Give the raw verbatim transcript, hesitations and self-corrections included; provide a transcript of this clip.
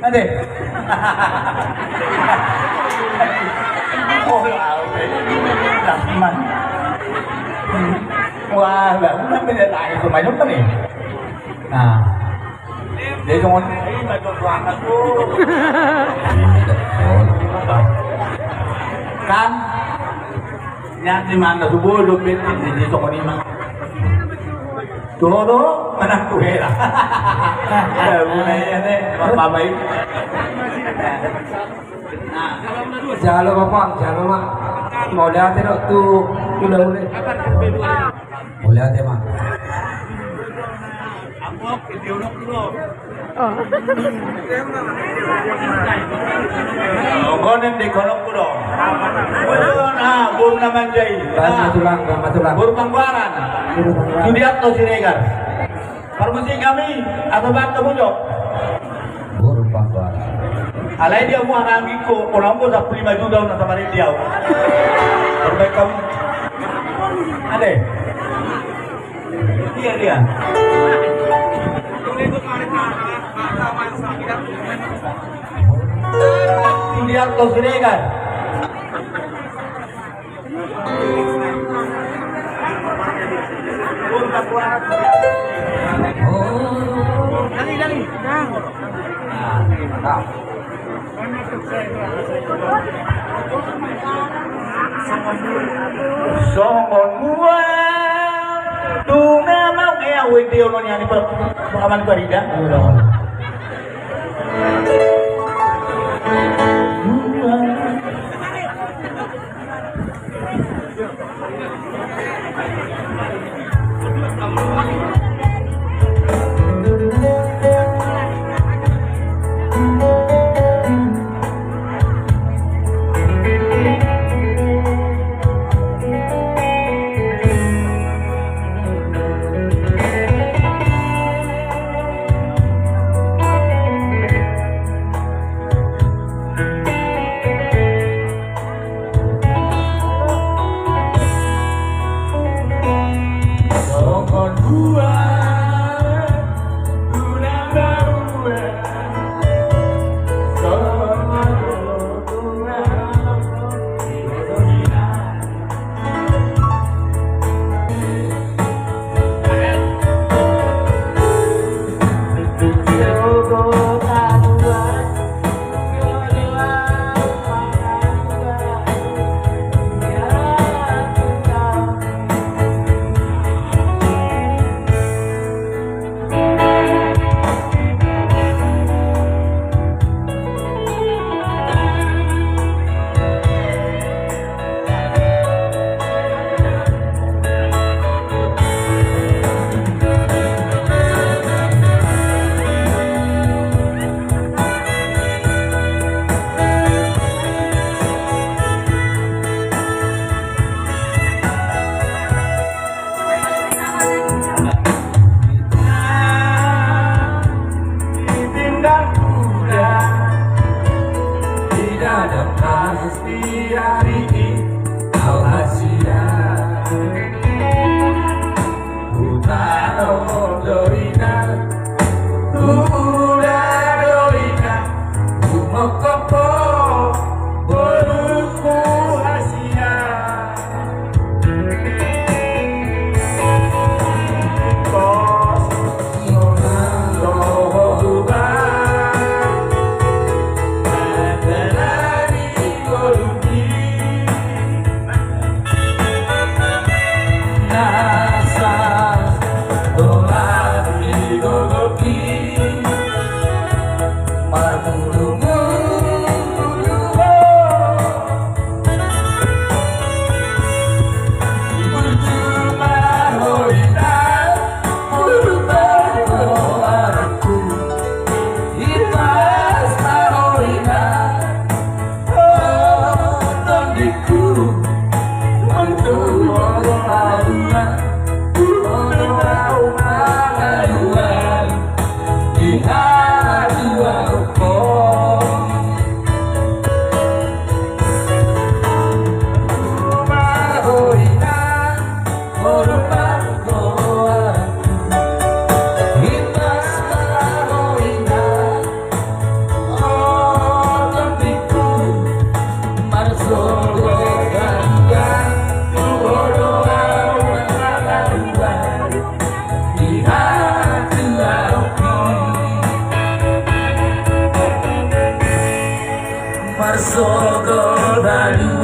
Ade. Oh, au be. Rahman. Wah, lah, udah beda lagi pemain apa nih? Nah. Dia cuma kan. Nyati mana subuh do penting di toko ni mah. Tuh do, mana tuh hela. Ya, mulai ya nih, bapak baik. Jalo bapak, jalo mak. Mau lihat tu, tu, tu dah boleh. Mau lihat ya mak. Songon i di holongku do. Ah, boru na manjai. Bang Matulang, Bang Matulang. Boru Panggoaran. Boru Panggoaran. Sudiarto Siregar. Parmusik hami, atau bang kebujok. Boru Panggoaran. Alai dia mua nanggi ko, holongku sampulu lima juta na samarin dia. Terbaik kamu. Ade. Iya, iya. Sudiarto Siregar. Songon mua tu na mau e au ende ono ni ani pa aman Farida. Tidak ada pasti hari ini kau hasilnya. Hutano do inna, huda do inna, humongkop ho borungku hasian.